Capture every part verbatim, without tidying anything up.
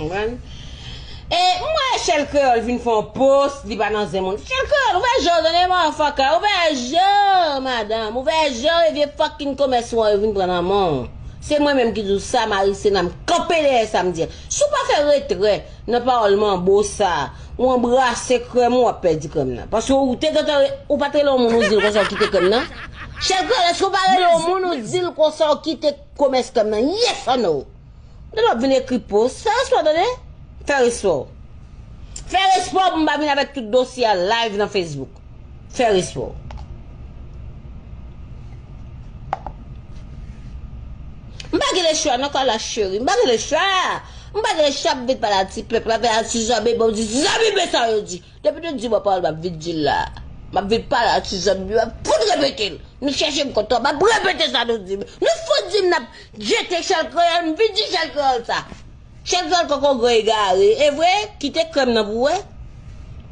Konprann? E m wè Shell Kreyòl vin fè yon post, li pa nan zen moun. Shell Kreyòl, ouvè je w, tande, motherfucker, ouvè je w, madanm, ouvè je w, e vye fucking komès ou an yo vin pran nan men w. Se mwen menm ki di w sa, Marie Sena, m kanpe dèyè sa m di a. Si w pa fè retrè nan pawòl manbo sa, ou anbrase krèm ou, w ap pèdi krèm nan. Paske ou te gentan, ou pa t rele yon moun ou di l konsa w kite krèm nan. Shell Kreyòl, èske w pa rele yon moun ou di l konsa w kite komès krèm nan? Yes or no? Lè w ap vin ekri post, fè respè w, tande? Fè respè w. Fè respè w pou m pa vin avèk tout dosye a live nan Facebook. Fè respè w. M pa gen lechwa non, Carla cheri. M pa gen lechwa. M pa gen lechwa ap vin pale a ti pèp la, fè a ti zanmi, bon, ti zanmi, men sa yo di. Depi nou di mwen pawòl, m ap vin di l la. M ap vin pale a ti zanmi, m ap fout repete l. Nou chèche m kontan, m ap repete sa nou di m. Nou fout di m n ap jete Shell Kreyòl, m vin di Shell Kreyòl sa. Shell Kreyòl kòkò gran egare. E vre, kite krèm nan pou wè.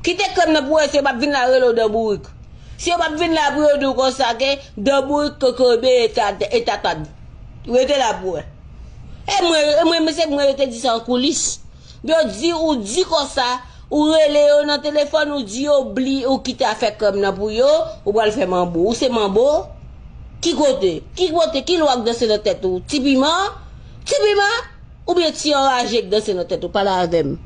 Kite krèm nan pou wè, si yo p ap vin la rele w dan bourik. Si yo p ap vin la pou yo di w konsa ke dan bourik kokobe e ta, e ta, ta. Rete la pou wè. E mwen, e mwen, se mwen yo te di sa an koulis. Yo di, ou di konsa, ou rele yo nan telefòn, ou di yo bli, ou kite afè krèm nan pou yo, ou pral fè manbo. Ou se manbo? Ki kote? Ki kote? Ki lwa k danse nan tèt ou? Ti piman? Ti piman? Oubyen ti anraje k danse nan tèt ou? Pale avè m.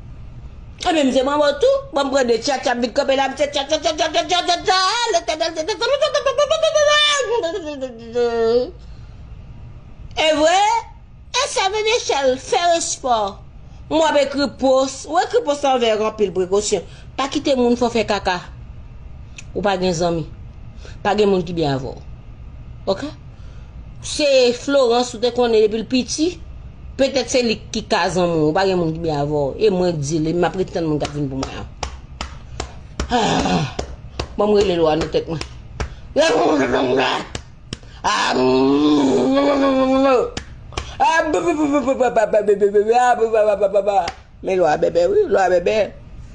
Ebyen, m se manbo tou. Bon, m pran de tchatcha, m vin kanpe la, m se tchatcha, tchatcha, tchatcha, tchatcha, Letènèl te desann. E vre? E sa vle di, Shell, fè respè w. M w ap ekri post. Ou ekri post la avèk anpil prekosyon. Pa kite moun fè w fè kaka. Ou pa gen zanmi. Pa gen moun ki byen avè w. Oke? Se Florence ou te konnen depi l piti. Petèt se li ki ka zanmi w. Ou pa gen moun ki byen avè w. E mwen k di l, e m ap ret tann moun k ap vin pou mwen an. Ah, ban m rele lwa nan tèt mwen. Men lwa bèbè wi, lwa bèbè.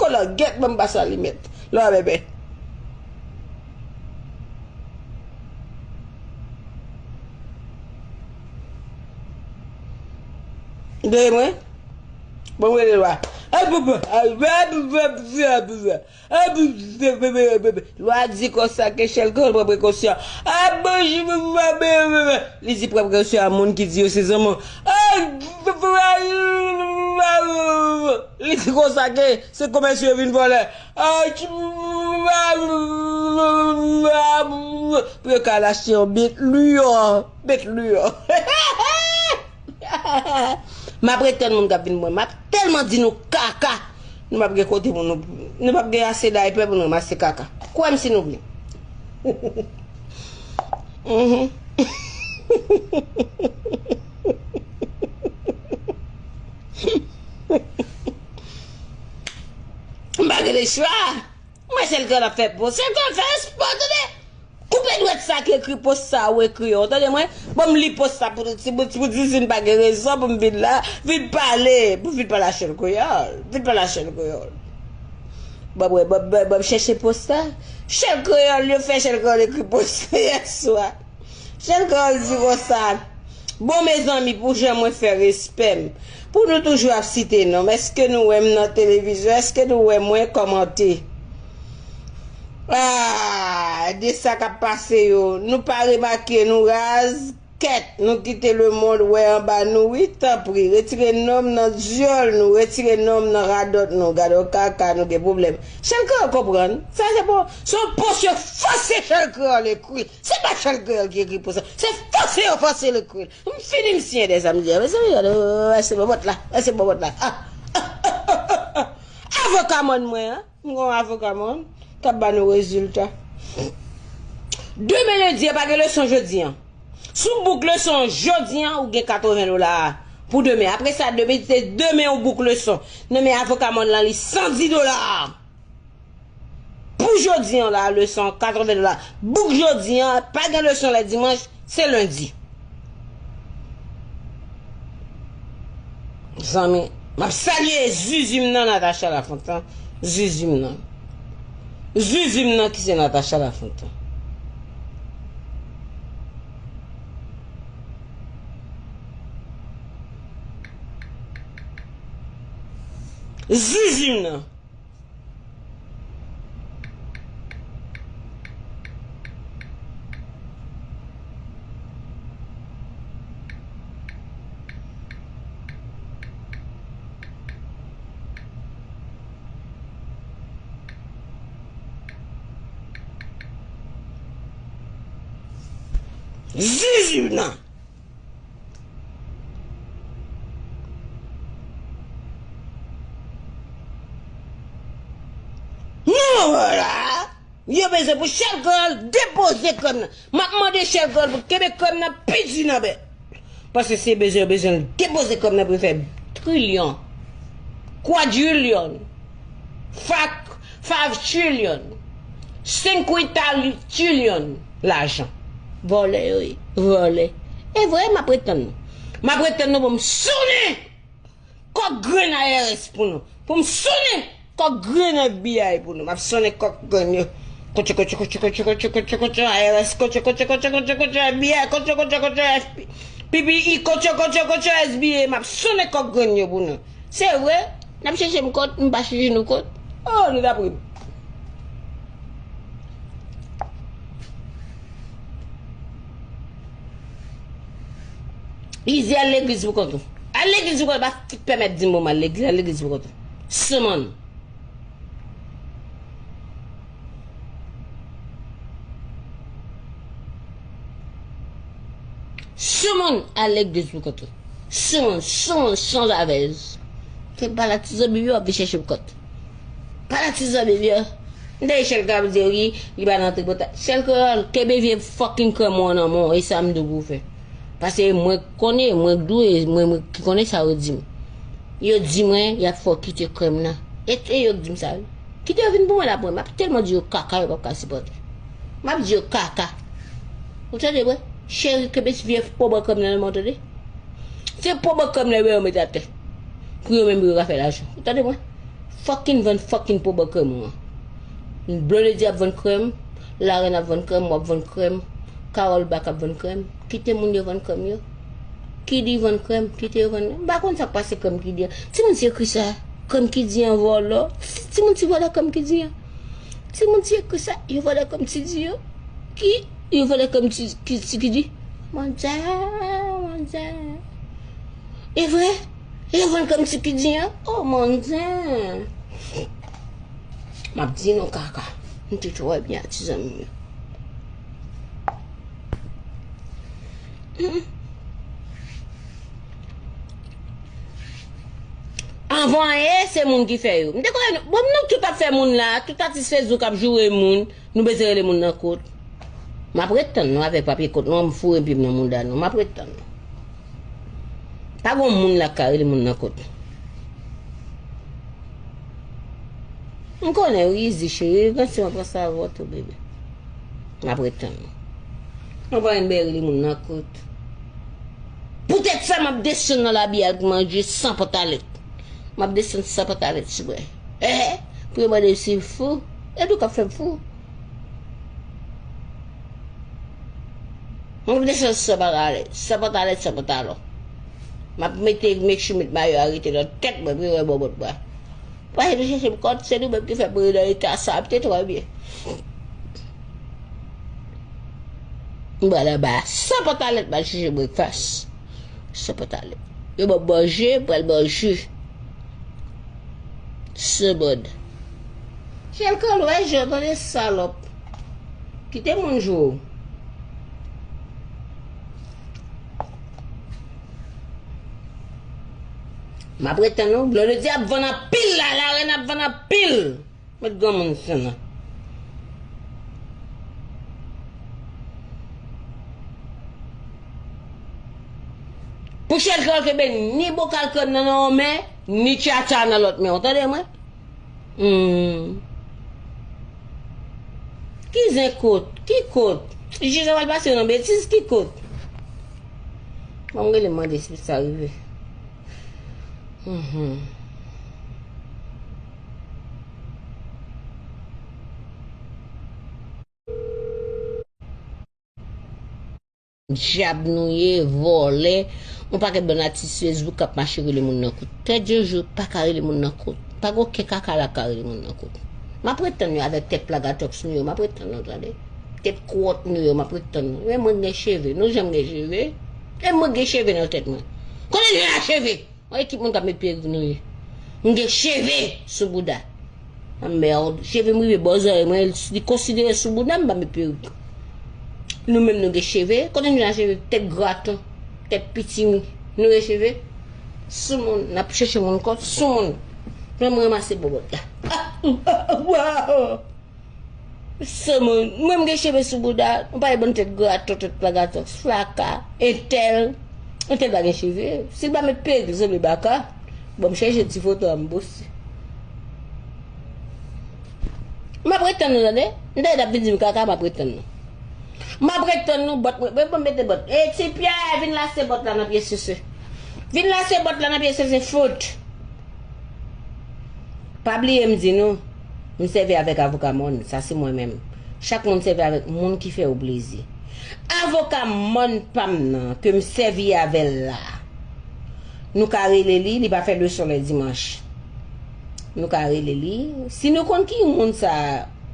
Kolangèt, ban m pase alimèt. Lwa bèbè. Tande mwen? Bon, rele lwa. Lwa di konsa ke Shell Kreyòl pran prekosyon. Li di pran prekosyon a moun ki di yo se zanmi. Li di konsa ke se komès yo vin vòlè. Pou yo ka al achte yon bèt liyò. Bèt liyò. M ap ret tann moun k ap vin pran. M ap tèlman di nou kaka. Nou p ap gen kote pou nou. Nou p ap gen ase daypè pou nou ranmase kaka. Kwè m si nou vle. Mhm. M pa gen lechwa. Mwen, Shell Kreyòl ap fè post. Shell Kreyòl fè espò, tande. Koupe dwèt sa ki ekri post sa ou ekri yo. Tande mwen. Ban m li post sa pou, pou, pou Zizin pa gen rezon pou m vin la. Vin pale. Pou vin pale a Shell Kreyòl. Vin pale a Shell Kreyòl. Ban m wè, ban, ban, ban m chèche post sa. Shell Kreyòl, yo fè Shell Kreyòl ekri post sa yè swa. Shell Kreyòl di konsa, bon, mezanmi, pou jan mwen fè respè m, pou nou toujou ap site non m, èske nou wè m nan televizyon? Èske nou wè mwen kòmante? Ah, de sa k ap pase yo, nou pa remake, nou raz, kèt, nou kite lemonn wè anba nou, wi, tanpri, retire non m nan dyòl nou, retire non m nan radòt nou, gade yon kaka, nou gen pwoblèm. Shell Kreyòl konprann, sa se bon, se yon post yo fòse Shell Kreyòl ekri. Se pa Shell Kreyòl ki ekri post sa. Se fòse yo fòse l ekri l. M fini, m siyen dèzè, m di, mezanmi, gade, wè, se bòbòt la. Wè, se bòbòt la. Ah, ah, ah, ah, ah. Avoka mòn mwen an. M gen yon avoka mòn k ap ba nou rezilta. Demen lendi a, pa gen leson jodi an. Si w bouk leson jodi an, ou gen katreven dola pou demen. Apre sa, demen, se demen ou bouk leson. Nan men avoka mòn lan, li san di dola. Pou jodi an la, leson katreven dola. Bouk jodi an, pa gen leson lè dimanch, se lendi. Zanmi, m ap salye Zuzu m nan, Natacha Lafontan. Zuzu m nan. Zuzu m nan ki se Natacha Lafontan. Zuzu m nan. Zuzu m nan. Non, la. Yo bezwen pou Shell Girl depoze krèm nan. M ap mande Shell Girl pou kenbe krèm nan pi di nan bè. Paske se bezwen, yo bezwen depoze krèm nan pou yo fè trilyon, kwadrilyon, fak, five trilyon, cinquanta trilyon lajan. Vòlè yo ye, vòlè. E vre, m ap ret tann nou. M ap ret tann nou pou m sonnen kòk grenn I R S pou nou. Pou m sonnen kòk grenn F B I pou nou. M ap sonnen kòk grenn yo. Kotcho, kotcho, kotcho, kotcho, kotcho, kotcho, kotcho, I R S, kotcho, kotcho, kotcho, kotcho, kotcho, F B I, kotcho, kotcho, kotcho, F B I, P P I, kotcho, kotcho, kotcho, S B A. M ap sonnen kòk grenn yo pou nou. Se vre, n ap chèche m kont, m pa chèche nou kont. Oh, nou t ap ri m. Izi, al legliz pou kont ou. Al legliz pou kont ou. Pa fout pèmèt di m pou m al legliz. Al legliz pou kont ou. Soumoun. Soumoun, al legliz pou kont ou. Soumoun, soumoun, sanzavèz. Se pa la ti zanmi yo ap vin chèche m kont. Pa la ti zanmi yo. M tande Shell Girl ap di wi, li pa nan tripotay. Shell Girl, kenbe vye fucking krèm ou an nan men w, e sa m di w pou w fè. Paske mwen konnen, mwen k dwe, mwen, mwen ki konnen sa yo di m. Yo di mwen, y ap fè w kite krèm nan. E, e yo k di m sa wi. Kite yo vin pou mwen la pou mwen. M ap tèlman di yo kaka, yo p ap ka sipòte. M ap di yo kaka. Ou tande mwen? Cheri, kenbe vye poba krèm nan nan men w, tande? Se poba krèm nan yo mete atè. Pou yo menm yo ka fè lajan. Ou tande mwen? Fucking vann fucking poba krèm ou an. Blondedy ap vann krèm, Larèn ap vann krèm, w ap vann krèm, Carole Back ap vann krèm. Kite moun yo vann krèm yo. Kidi vann krèm, kite yo vann. M pa konn sa k pase krèm Kidi an. Timoun, se Krisa. Krèm Kidi an vòlò. Timoun, ti vòlò krèm Kidi an. Timoun, se Krisa. Yo vòlò krèm Kidi yo. Ki? Yo vòlò krèm Ti, ki, Ti Kidi. Mon Dieu, mon Dieu. E vre? E yo vann krèm Ti Kidi an? Oh, mon Dieu. M ap di nou kaka. M te twò byen ak ti zanmi m yo. Hmm. Anvan anyen, se moun ki fè yo. M te konnen, bon, nou tout ap fè moun la, tout atis Facebook ap joure moun, nou bezwen rele moun nan kot. M ap ret tann nou avèk papye kot nou an, m foure pye m nan mouda nou. M ap ret tann nou. Pa gon moun la k ka rele moun nan kot. M konnen w izi, cheri. Ganti, mwen pran sa avè w tou, bebe. M ap ret tann nou. Mwen pa renmen rele moun nan kot. Poutèt sa, m ap desann nan labi al manje san pantalèt. M ap desann san pantalèt sou mwen. Eh, pou yo mande si m fou. E nou k ap fè m fou. M ap desann san pantalèt, san pantalèt, san pantalon. M ap mete, make sure m met mayo a rete nan tèt mwen, pou yo wè bòbòt mwen. Pa vin chèche m kont, se nou menm ki fè m rive nan eta sa, m te twò byen. M pral anba a san pantalèt, m al chèche breakfast. San pantalèt. Yo ban m manje, m pral manje. San mòn. Chèlkè lwen je, tande salòp. Kite moun jwe w. M ap ret tann ou. Blondedy ap vann anpil la, Larèn ap vann anpil. Met granmoun san nan. Pou Chèlkè kenbe ni bokal krèm nan nan yon men, ni tchatcha nan lòt men, w tande mwen? Hmm. Ki zen kot? Ki kot? Jij la pral pase yo nan betiz, ki kot? Ban m rele mande si sa rive. Mhm. Dyab nou ye, vòlè. Yon pakèt bann atis Facebook k ap mache rele moun nan kot. Tèt Jojo pa ka rele moun nan kot. Pa gen okenn kaka la ka rele moun nan kot. M ap ret tann yo avèk tèt plagatòks nou yo, m ap ret tann nou, tande. Tèt kwòt nou yo, m ap ret tann nou. Men mwen gen cheve, nou janm gen cheve. E mwen gen cheve nan tèt mwen. Kote nou jwenn cheve? Yon ekip moun k ap met perik nou ye. M gen cheve sou bouda. Anmèd. Cheve m rive bò zòrèy mwen, li konsidere sou bouda m pa met perik. Nou menm nou gen cheve. Kote nou jwenn cheve? Tèt graton, tèt pitimi. Nou gen cheve? Soumoun, n ap chèche moun kòt, soumoun. Mwen m ranmase bòbòt la. Soumoun, mwen m gen cheve sou bouda, nou pa e bann tèt graton, tèt plagatòks, flaka, entèl. Entèl pa gen cheve. Si l pa met perik, zanmi baka. Bon, m chèche ti foto a m poste. M ap ret tann nou, tande. M tande n ap vin di m kaka, m ap ret tann nou. M ap ret tann nou, bòt mwen, mwen, mwen mete bòt. E ti Pyè, vin lase bòt la nan pye sese. Vin lase bòt la nan pye sese, fout. Pa bliye m di nou, m sèvi avèk avoka mòn, sa se mwen menm. Chak moun sèvi avèk moun ki fè yo plezi. Avoka mòn pa m nan, ke m sèvi avè l la. Nou ka rele li, li pa fè leson lè dimanch. Nou ka rele li. Si nou konn ki moun sa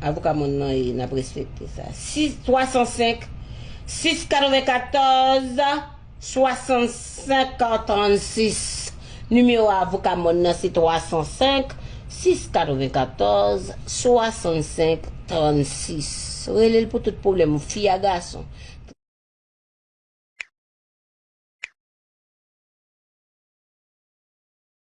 avoka mòn nan ye, n ap respekte sa. Sis, twa san senk, sis katrevenkatòz, swasann senk trannsis. Nimewo avoka mòn nan se twa san senk, sis katrevenkatòz, swasann senk trannsis. Rele l pou tout pwoblèm ou, fi a gason.